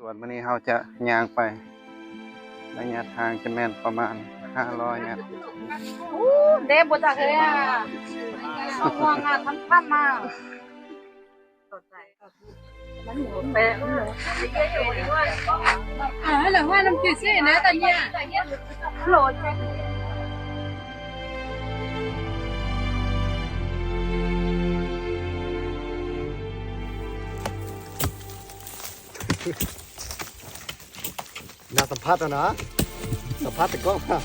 ສ່ວນມື້ນີ້ເຮົາຈະຍ່າງໄປ ໄລຍະທາງຈະແມ່ນປະມານຫ້າຮ້ອຍແມັດ. ໂອ້ ເດ້ບໍ່ຈັກເລີຍອ່ະ ເຮົາຫ່ວງງານທຳທຳມາ. ເອີ ແລ້ວວ່ານຳຈື່ຊິນະຕອນເນີ້ຍ. ໜ້າສຳຜັດຫັ້ນນະ ສຳຜັດແຕ່ກ້ອງນະ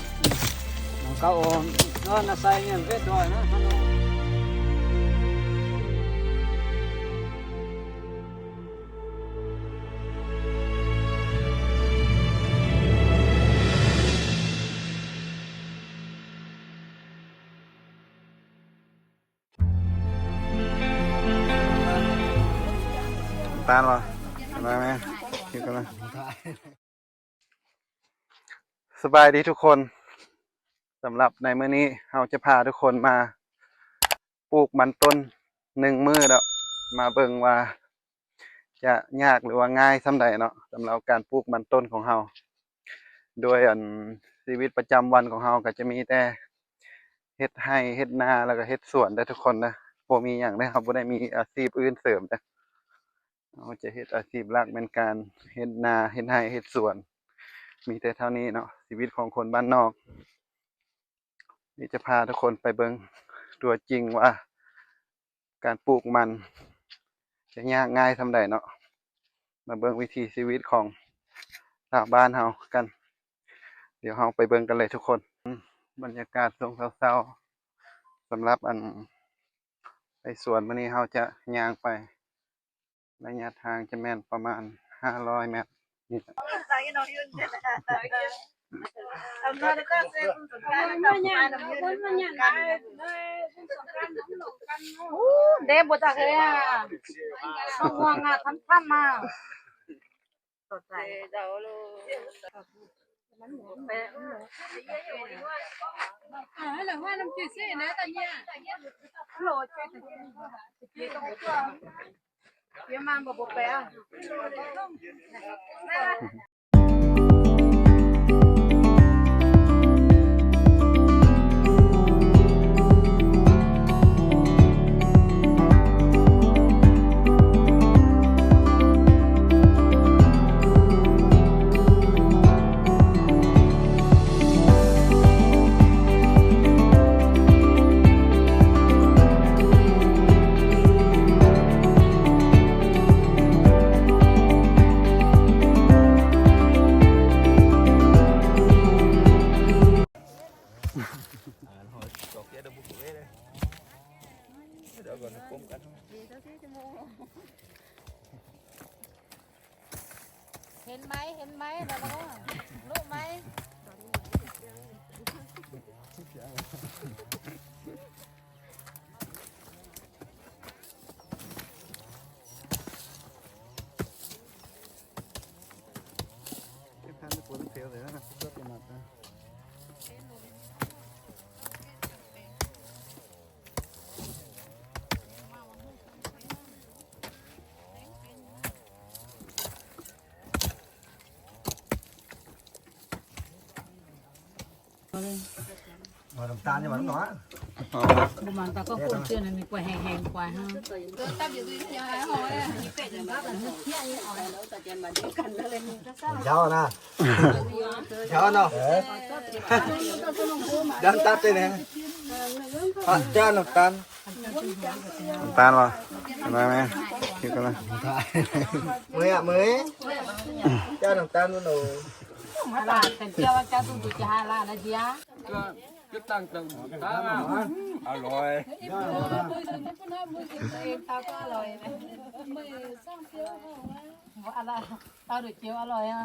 ເອົາເຂົ້າອອກເນາະ ໜ້າໃສ່ເງິນເວດດອຍນະ. ຕານບໍ່? ມາແມ່ ຄລິບກັນມາ. ສະບາຍດີທຸກຄົນ. ສຳລັບໃນມື້ນີ້ ເຮົາຈະພາທຸກຄົນມາປູກມັນຕົ້ນໜຶ່ງມື້ເນາະ ມາເບິ່ງວ່າຈະຍາກ ຫຼືວ່າງ່າຍສ່ຳໃດເນາະ ສຳລັບການປູກມັນຕົ້ນຂອງເຮົາ. ໂດຍ ອັນ ຊີວິດປະຈຳວັນຂອງເຮົາກໍຈະມີແຕ່ເຮັດໄຮ່ເຮັດນາ ແລ້ວກໍເຮັດສວນເດີ້ທຸກຄົນເດີ້ ບໍ່ມີຫຍັງເດີ້ ເຮົາບໍ່ໄດ້ມີອາຊີບອື່ນເສີມເດີ້. ເຮົາຈະເຮັດອາຊີບຫຼັກແມ່ນການເຮັດນາ ເຮັດໄຮ່ ເຮັດສວນ ມີແຕ່ເທົ່ານີ້ເນາະ ຊີວິດຂອງຄົນບ້ານນອກ. ນີ້ຈະພາທຸກຄົນໄປເບິ່ງຕົວຈິງວ່າ ການປູກມັນຈະຍາກງ່າຍສ່ຳໃດເນາະ. ມາເບິ່ງວິຖີຊີວິດຂອງຊາວບ້ານເຮົາກັນ. ດຽວເຮົາໄປເບິ່ງກັນເລີຍທຸກຄົນ. ບັນຍາກາດຊ່ວງເຊົ້າໆ ສຳລັບ ອັນ ໄປສວນມື້ນີ້ ເຮົາຈະຍ່າງໄປ ໄລຍະທາງຈະແມ່ນປະມານຫ້າຮ້ອຍແມັດນີ້ແຫຼະ. ໂອ້ ເດ້ບໍ່ຈັກເລີຍອ່ະ ເຮົາຫ່ວງງານທຳທຳມາ. ເຫັນໄໝ? ເຫັນໄໝ? ແລ້ວກໍ ຮູ້ໄໝ? ເອົານ້ຳຕານນີ້ມາໜ້ອຍ. ບໍ່ມັນຕາກໍຄົນເທື່ອນັ້ນ ກວ່າແຮງໆ ກວ່າເຮົາ. ເຈົ້ານະ ເຈົ້າເນາະ ເອີ ເຈົ້ານ້ຳຕານເຕັມແຮງ ເຈົ້ານ້ຳຕານ. ນ້ຳຕານບໍ່? ມາແມ່ ກິນກັນມາ. ເມື່ອຍ ເມື່ອຍ ເຈົ້ານ້ຳຕານບໍ່ໂນ? ອາລາ ຄັນເຈົ້າວ່າເຈົ້າຕ້ອງຈະຫາລານະເດຍ. ກໍຈະຕັ້ງເຕົາຢູ່ຕາ ອະລ່ອຍ ເອງເຕົາກໍອະລ່ອຍນະ. ບໍ່ ອາລາ ເຕົາໂດດຈຽວອະລ່ອຍອະ.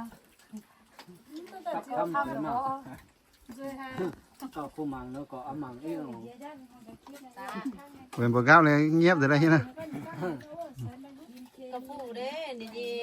ເຂົ້າຄູ່ມັງເນາະ ກໍເອົາມັງເອງ. ເປັນບໍ່ກ້າວເລີຍ ງຽບແຕ່ໃດນະ. ກະປູເດ້ ນີ້